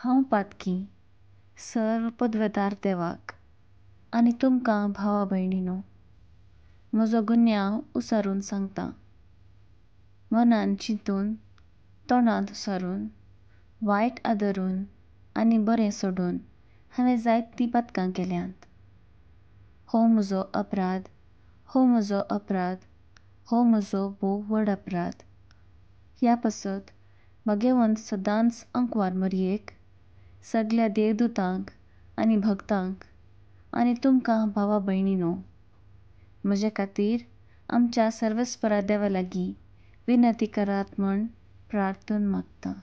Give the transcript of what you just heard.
हांव पातकी, सर्व पदवेदार देवाक आनी तुमकां भावा भयणींनो, म्हजो गुन्यांव उचारून सांगतां. मनान चिंतून, तोंडांत उचारून, वायट आदरून आनी बरें सोडून हांवें जायतीं पातकां केल्यांत. हो म्हजो अपराध, हो म्हजो अपराध, हो म्हजो भोव व्हड अपराध. ह्या पासत भाग्यवंत सदांच आंकवार मरियेक, सगल्या देवदुतांक आनी भक्तांक आनी तुमकां भावा भयणींनो, म्हजे खातीर आमच्या सर्वेस्परा देवा लागीं विनंती करात म्हण प्रार्थून मागतां.